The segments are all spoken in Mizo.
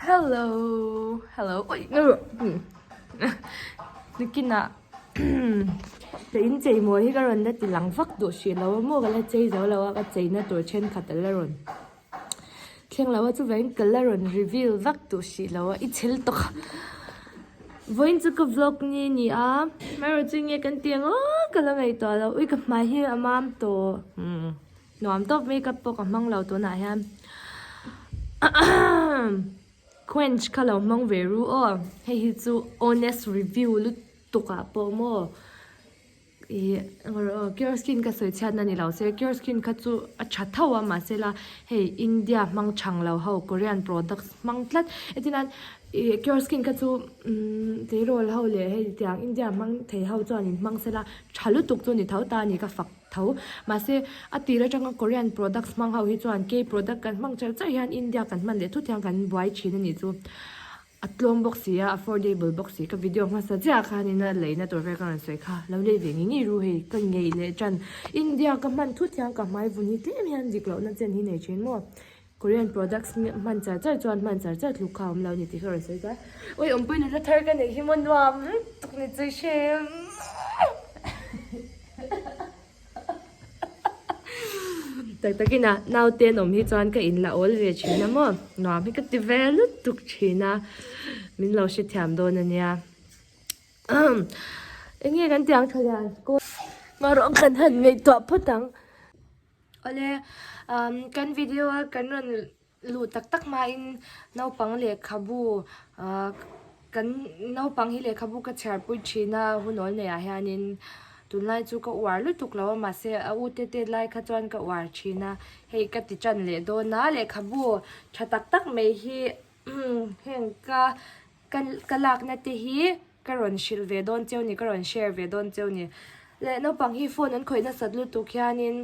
Hello hello ui nakinah ka in chei mawi hi ka rawn la ti lang vak duh hrih lo a maw ka la chei zo lo a ka cheina tur thenkhat a la rawn thleng lo a chuvangin ka la rawn reveal vak duh hrih lo a i chhel tawk a vawiin chu ka vlog ni a ni a amaherawhchu chu enge kan tih ang aw ka la ngaihtuah lo ui ka hmai hi a mam tawh umm. Nuam tawp makeup pawh ka hmang lo tunah hian Quench kha lo hmang ve ru aw hei hi chu honest review lutuk ah pawh maw ih cure skin ka sawi chhiatna ni lo se cure skin kha chu a tha tho a mahse la hei India hmang chang lo ho Korean products hmang tlat entir nan ih cure skin kha chu umm tleirawl ho leh hei tiang India hmang thei ho chuan in hmang sela tha lutuk chu ni tho ta a ni ka fak. tho. Mahse, a tir atanga Korean products hmang ho hi chuan K product kan hmang char char hian India kan hman leh thut hian kan buai thin a nih chu. A tlawm bawk si a, affordable bawk si. Ka video hmasa chiah khanin a leina tur vel ka rawn sawi kha. Lo lei ve ngei ngei ru hei, ka ngei leh tan. India ka hman thut hian ka hmai vun hi tlem hian dik lohna chen hi nei thin maw. Korean products hman char char chuan hman char char tluk kha a awm lo a ni tih ka rawn sawi ta. Ui awmpui nula thar ka neih hi maw nuam tuk ni chu hrem. Tak takin a naute an awm hi chuan ka inla awl ve thin a maw nuam hi ka ti ve lutuk thin a min lo hrethiam dawn a nia. Eng nge kan tiang tha lian Marawng kan han ngaihtuah phawt ang. Awle, kan video a kan rawn luh tak tak hmain naupang lehkhabu kan naupang hi lehkhabu ka chhiarpui thin a hunawl nei ah hianin tunlai chu ka uar lutuk lo a mahse a u te te lai kha chuan ka uar thin a hei ka ti tan leh dawn a lehkhabu tha tak tak mai hi heng ka ka lakna te hi ka rawn hrilh ve dawn cheu ni ka rawn share ve dawn cheu ni leh naupang hi phone an khawih nasat lutuk hianin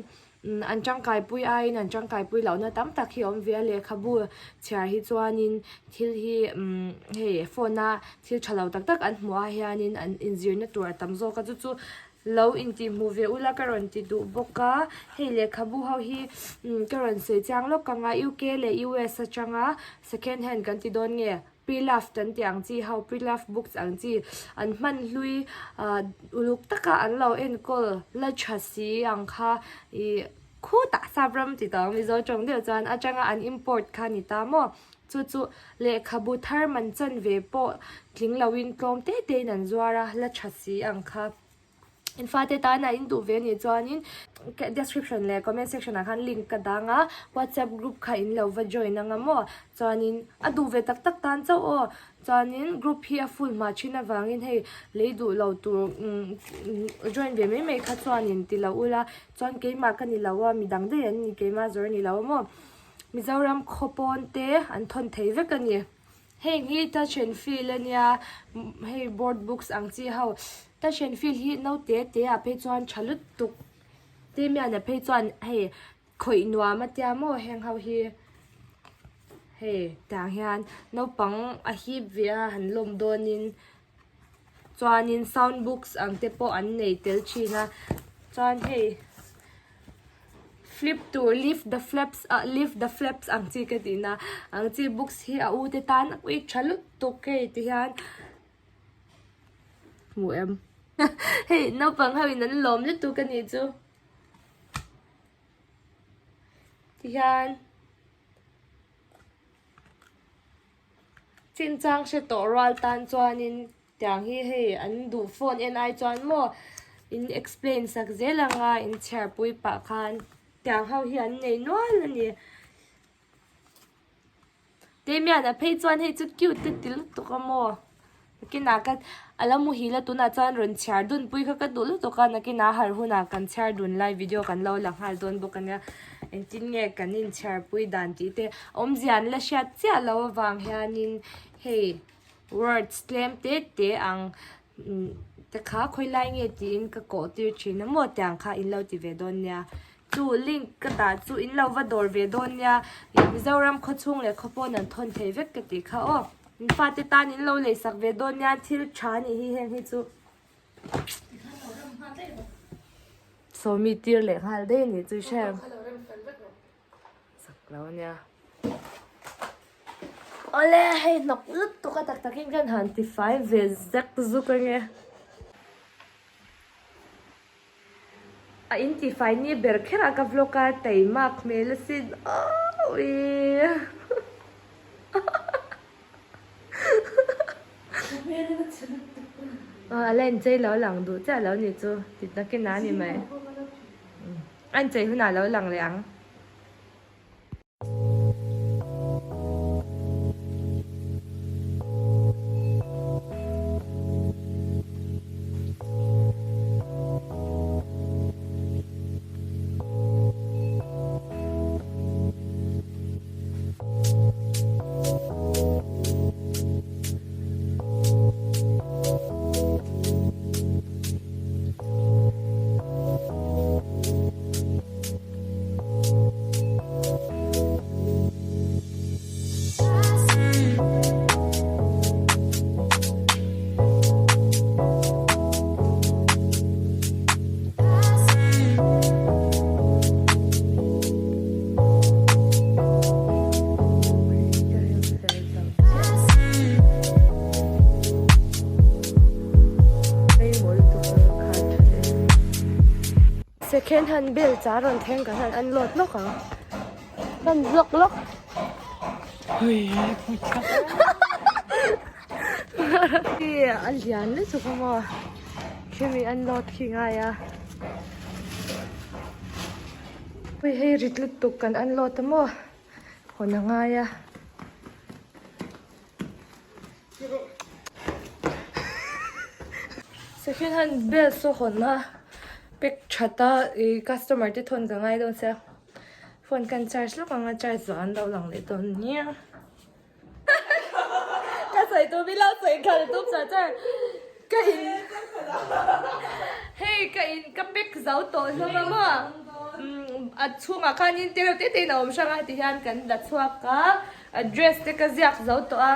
an tangkai pui aiin an tangkai pui lohna tam tak hi a awm ve a lehkhabu chhiar hi chuanin thil hi umm hei phone a thil tha lo tak tak an hmuh ah hianin an inzirna tur a tam zawk a chu chu lo intih hmuh ve ula ka rawn ti duh bawk a hei lehkhabu ho hi umm ka rawn sawi chiang lawk ang a UK leh US atanga second hand kan ti dawn nge. Pre-loved an tih ang chi ho, pre-loved books ang chi an hman hlui ah uluk taka an lo enkawl la tha si ang kha ih khutah sap ram ti tawh ang Mizo tawng deuh chuan atanga an import kha a ni ta maw chu chu lehkhabu thar man chan ve pawh tling loin tlawm te tein an zuar a la tha si ang kha. In fate tana in duh ve anih chuanin description leh comment section ah khan link ka dang a whatsapp group kha in lo va join anga maw chuanin a duh ve tak tak tan chauh aw chuanin group hi a full hma thin avangin hei lei duh lo tur join ve mai mai kha chuanin ti lo ula chuan keimah ka ni lo a midang daih an ni keimah zawr a ni lo a maw Mizoram khaw pawn te an thawn thei vek a ni. Heng hi touch and feel a nia hei board books ang chi ho touch and feel hi naute te ah phei chuan tha lutuk te mian ah phei chuan hei khawih nuam a tia maw heng ho hi hei tiang hian naupang a hip ve a han lawm dawnin chuanin sound books ang te pawh an nei tel thin a chuan hei. Flip tur lift the flaps ah lift the flaps ang chi ka tihna ang chi books hi a u te tan a quick tha lutuk hei ti hian hmu em hei naupang ho in an lawm lutuk a nih chu ti hian. Chinchang hre tawh rual tan chuanin tiang hi hei an duh phone en ai chuan maw in explain sak zel anga in chhiar pui pah khan tiang ho hi an nei nual a ni. Damian-a phei chuan hei chu cute te ti lutuk a maw. Nakinah ka a la muhil a tunah chuan rawn chhiar dun pui kha ka duh lutuk a nakinah harh hunah kan chhiar dun lai video kan lo la nghal dawn bawk a nia engtin nge kan inchhiar pui dan tih te awmzia an la hriat chiah loh avang hianin hei words tlem te te ang te kha khawilai nge tiin ka kawh tir thin a maw tiang kha in lo ti ve dawn nia chu link ka dah chu in lo va dawr ve dawn nia Mizoram khawchhung leh khawpawn an thawn thei vek ka tih kha aw. In fate tan in lo lei sak ve dawn nia thil tha a nih hi heng hi chu sawmi tir leh nghal daih a nih chu hre sak lo a nia. Awle hei hnawk lutuk a tak takin kan han ti fai ve zek zuk ange. A in ti fai ni ber kher a ka vlog a taimak hmel asin awii. A la inchei lo lang duh chiah lo ni chu tih takin a ni mai. A inchei hunah lo lang leh ang. Second hand bel cha rawn thleng kan han unload lawk ang kan vlog lawk a lian lutuk a maw khimi unload khi ngai a hei hei rit lutuk kan unload a maw hawn a ngai a. Second hand bel saw hawn a pack that a ih customer te thawn ka ngai dawn sia phone kan charge lawk ang a charge zawh an lo lang leh dawn nia ka sawi tur min lo sawi khalh tum char char ka in hei ka in ka pack zo tawh hlawm a maw a chhungah khanin te reuh te te in a awm hrang a tihian kan la chhuak a. Address te ka ziak zo tawh a,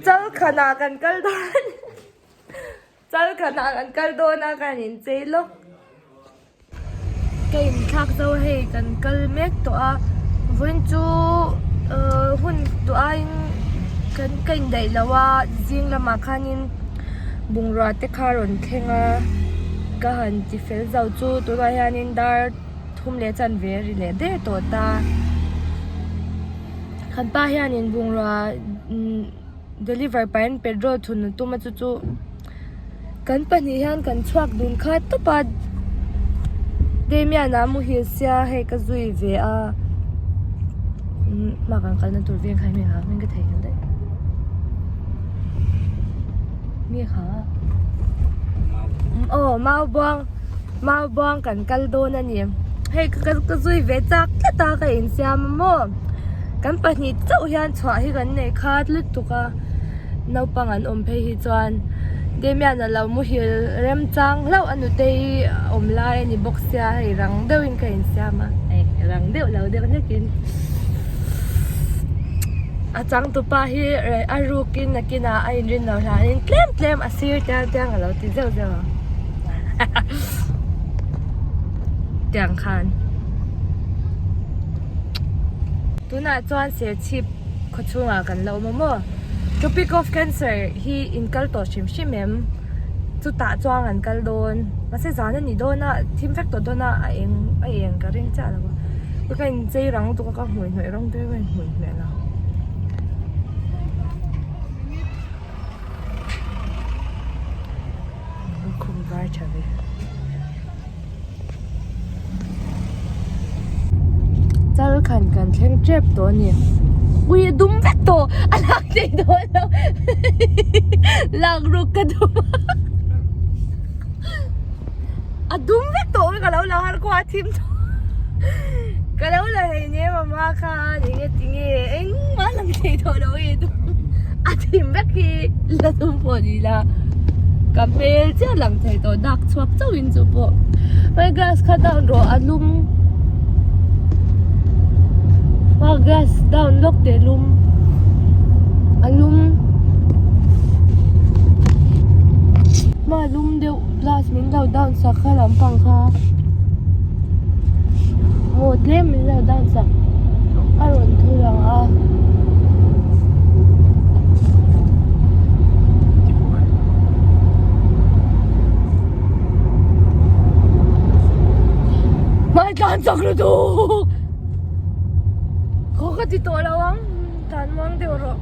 Chalkhanah kan kal dawn Chalkhanah kan kal dawn a kan inchei lawk. Ka inthlak zo hei kan kal mek tawh a, vawiin chu hun duh aiin kan ka indaih lo a, zing lamah khanin bungrua te kha a rawn thleng a, ka han ti fel zo chu tunah hianin dar. Thum leh chanve a ri leh der tawh ta. Kan pa hianin bungrua deliver pahin petrol thun a tum a chu chu kan pahnih hian kan chhuak dun kha tawp a Damian a muhil sia hei ka zui ve a hma kan kalna tur veng kha hming a hming ka theihnghilh daih mi kha aw Maubuang. Mau buang kan kal dawn a ni. Hei ka ka zui ve chak tlat a ka insiam a maw. Kan pahnih chauh hian chhuah hi kan nei khat lutuk a. Naupang an awm phei hi chuan Damian a lo muhil remchang hlauh a nute hi awm lai a ni bawk sia hei rang deuhin ka insiam a. Hei rang deuh lo deuh hlekin a changtupa hi a rukin nakinah a inrin loh hlanin tlem tlem a sir tiang tiang a lo ti zeuh zeuh ang. Tiang khan tunah chuan serchhip khaw chhungah kan la awm a maw tropic of cancer hi in kal tawh hrim hrim em chutah chuan an kal dawn mahse zan a ni dawn a thim vek tawh dawn a a eng a eng ka ring chiah lo a ka inchei rang lutuk a ka hmui hnawih rawng te ka inhmui hmel a. Lukhum var tha ve. Chal khan kan thleng tep tawh a ni. Ui a dum vek tawh a lak thei dawn lo. Lak ruk ka dum a. A dum vek tawh ka lo la har kua thim tawh. Ka lo la hei ne mama khan enge tinge engmah lang thei tawh lo e dum. A thim vek hi la dum pawh ni la ka hmel chiah lang thei tawh dak chhuak chauh in chu pawh my glass kha down rawh a lum my glass down lawk teh lum a lum hma lum deuh glass min lo down sak kha lampang kha maw tlem min lo down sak a rawn thu lang a. Tlan chak lutuk! Khaw ka ti tawh lo ang, tlan muang deuh rawh.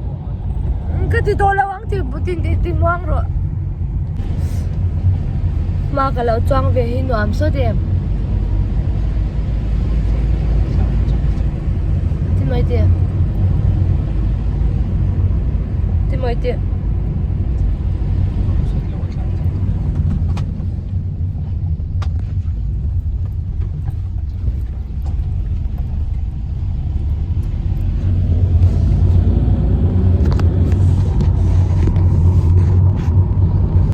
Ka ti tawh lo ang ti ti ti muang rawh. Hma ka lo chuang ve hi nuam sawt em. Ti mai te. Ti mai te.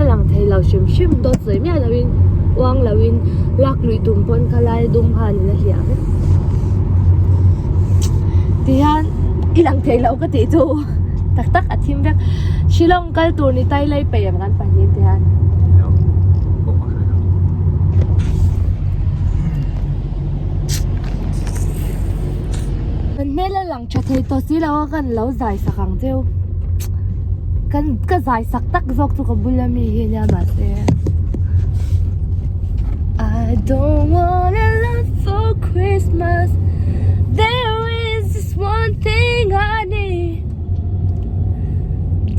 A lang thei lo hrim hrim dawt sawi miah lo in uang lo in lak luih tum pawn kha lai dum khan in a hliah vek tihian i lang thei lo ka tih chu tak tak a thim vek Shillong kal tur ni tai lai peih ang kan pahnih tihian. Kan hmel a lang tha thei tawh si lo a kan lo zai sak ang cheu kan ka zai sak tak zawk chu ka bula mi hi ania mahse I don't want a lot for Christmas there is just one thing I need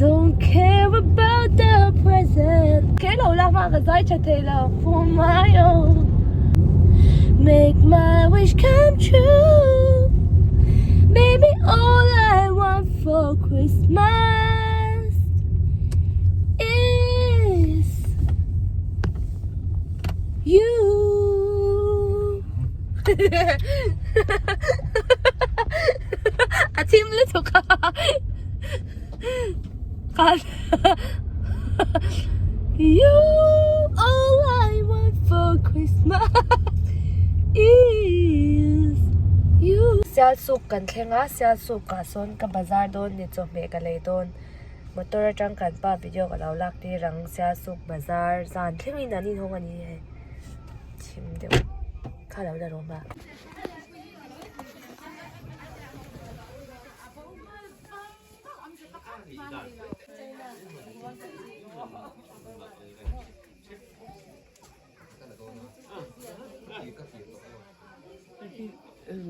Don't care about the present Khe lo la hma ka zai tha thei lo for my own Make my wish come true Baby all I want for Christmas is you A thim lutuk a Khan You all I want for Christmas is you Sialsuk kan thleng a Sialsuk ah sawn ka bazar dawn ni chawhmeh ka lei dawn motor atang kan pa video ka lo lak tir ang Sialsuk bazar zan thlengin an inhawng a ni hei thim deuh kha lo la rawm a.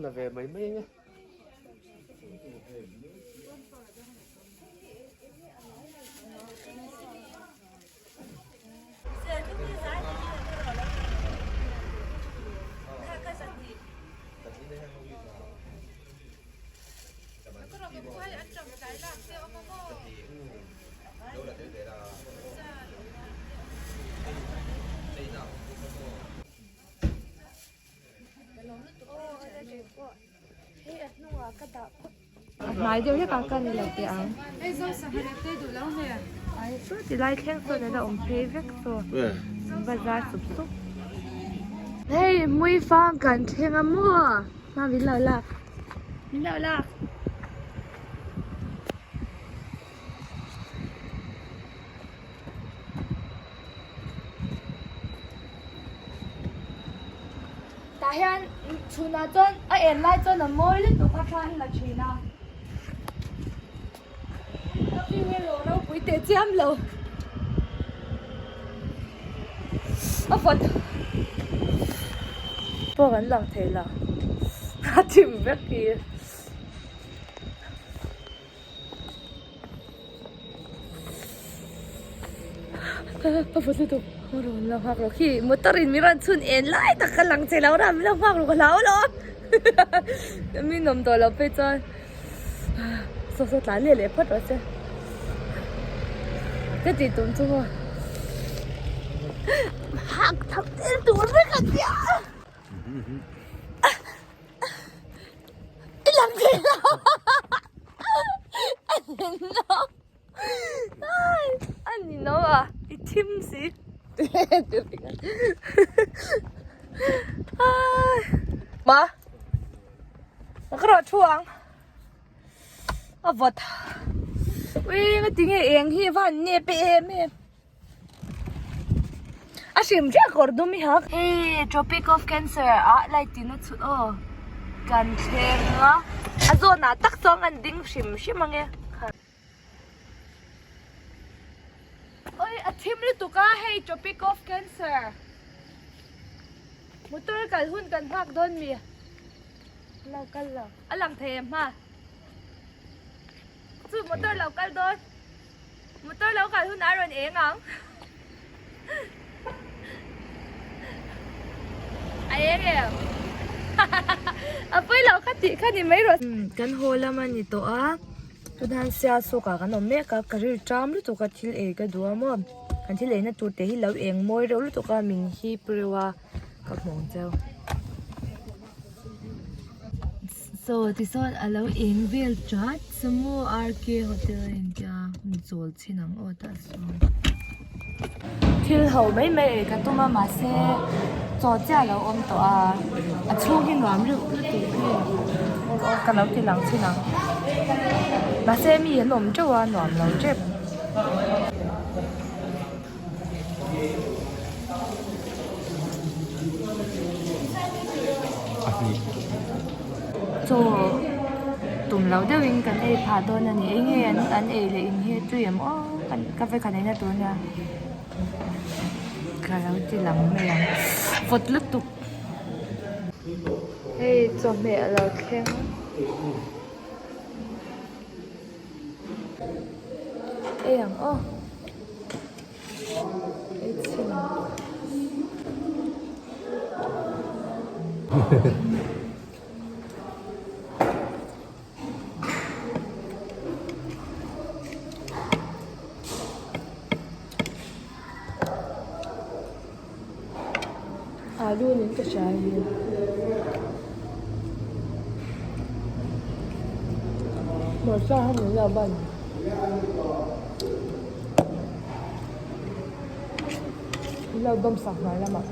La ve mai mai ang e. A hnai deuh hlek a ka ni lo teh ang ai chu ti lai thleng sawn an la awm phei vek saw bazar sup sup hei mui fang kan thleng a maw hma min lo lak min lo lak. Tah hian chhunah chuan a en lai chuan a mawi lutuk a thla hi la thin a ka view erawh ropui teh chiam lo a vawt pawh kan lang thei lo a thim vek hi. A vawt lutuk a rawn la nghak rawh khi motor in min rawn chhun en lai tak ka lang che lo ram la nghak rawh ka hlau alawm min awm tawh loh phei chuan saw saw tlan leh leh phawt rawh se ka tih tum chu maw hak thak tel tur vek a nia. I lang thei lo a ni lo a ni lo a i thim si ma ka rawh thu ang a vawt ui ngatinge eng hi a van nep em em. A hrim chiah kawr dum i hak. Hei Tropic of Cancer ah light in a chhut aw kan thleng a a zawn ah tak chuan kan ding hrim hrim ange oi a thim lutuk a hei Tropic of Cancer. Motor kal hun kan nghak dawn mi? Lo kal lo. A lang thei em hma? Chu motor lo kal dawn. Motor lo kal hun a rawn eng ang. A eng em? A pawi lo kha tih kha ni mai rawh. Kan haw lam a ni tawh a. Tunah hian Sialsuk ah kan awm mek a, ka rilru ṭam lutuk a thil ei ka duh a maw. Kan thil eina tur te hi lo eng mawi reuh lutuk a min hip reuh a ka hmu ang cheu. Saw tisawn a lo eng vel chat Samu RK hotel a intia hun chawl chhin ang aw tah sawn. Thil ho mai mai ei ka tum a mahse chaw chiah a lo awm tawh a a chhung hi nuam reuh lutuk hi aw ka lo ti lang chhin ang mahse mi an awm teuh a nuam lo tep. Chaw tum lo deuhin kan ei phah dawn a ni eng nge an ei leh in hi a tui em aw ka vekhan eina tur ania ka lo ti lang mai ang vawt lutuk hei chawhmeh a lo thleng. Ei ang aw ei chhin ang. Alu niin ka hria hi. Hmarcha ho min lo ban. Min lo dawm sak hmar lamah.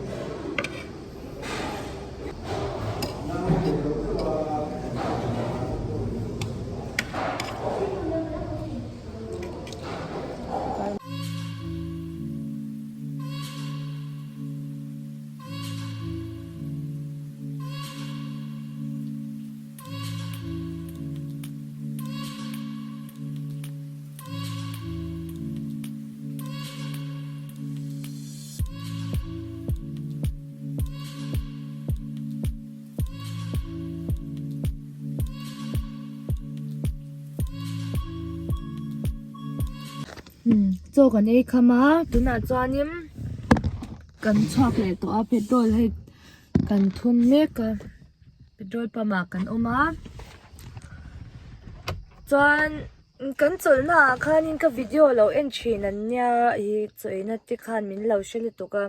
Chaw kan ei kham a tunah chuanin kan chhuak leh tawh a petrol hei kan thun mek a petrol pump ah kan awm a chuan kan chawlhna ah khanin ka video lo en thin an nia ih chaw eina te khan min lo hre lutuk a.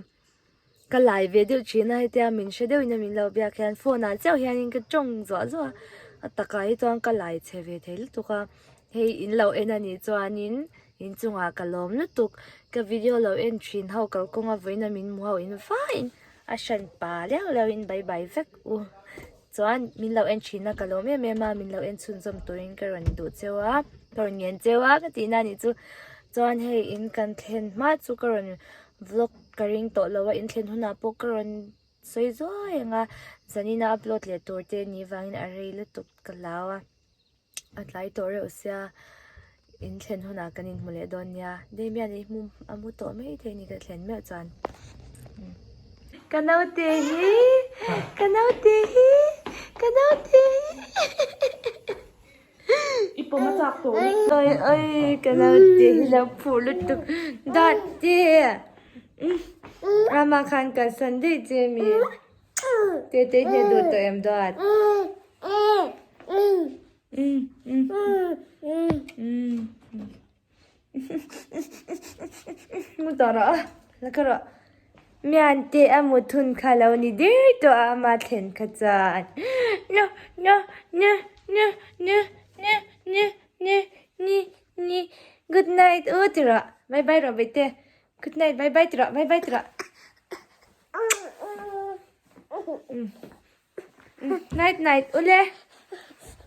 Ka lai ve deuh thin a hetia min hre deuhin a min lo biak hian phone ah chiauh hianin ka tawng zuah zuah a a takah hi chuan ka lai chhe ve thei lutuk a hei in lo en a nih chuanin inchungah ka lawm lutuk ka video lo en thin ho kalkawnga vawiin a min hmu ho in vaiin a hran pa liau liau in bye bye vek u chuan min lo en thin a ka lawm em em a min lo en chhunzawm turin ka rawn duh cheu a ka rawn ngen cheu a ka tihna a nih chu chuan hei in kan thlen hma chu ka rawn vlog ka ring tawh lo a inthlen hunah pawh ka rawn sawi zuai ang a zanina upload leh tur te ni vangin a rei lutuk ka hlau a a tlai tawh reuh sia inthlen hunah kan inhmu leh dawn nia Damian i hmu a mu tawh mai thei ni ka thlen meuh chuan ka naute hi ka naute hi ka naute hi. I pawm a chak tawh. Oi oi ka naute hi lo phuh lutuk dat te Rama khan kalsan daih che mi te te hian duh tawh em dawt Mu tawh rawh a la kha rawh Mian te a mu thun kha lo ni der tawh a ama thlen kha chuan nu nu nu nu nu nu nu nu ni ni good night u ti rawh bye bye rawh baihte good night bye bye ti rawh bye bye ti rawh night night ule.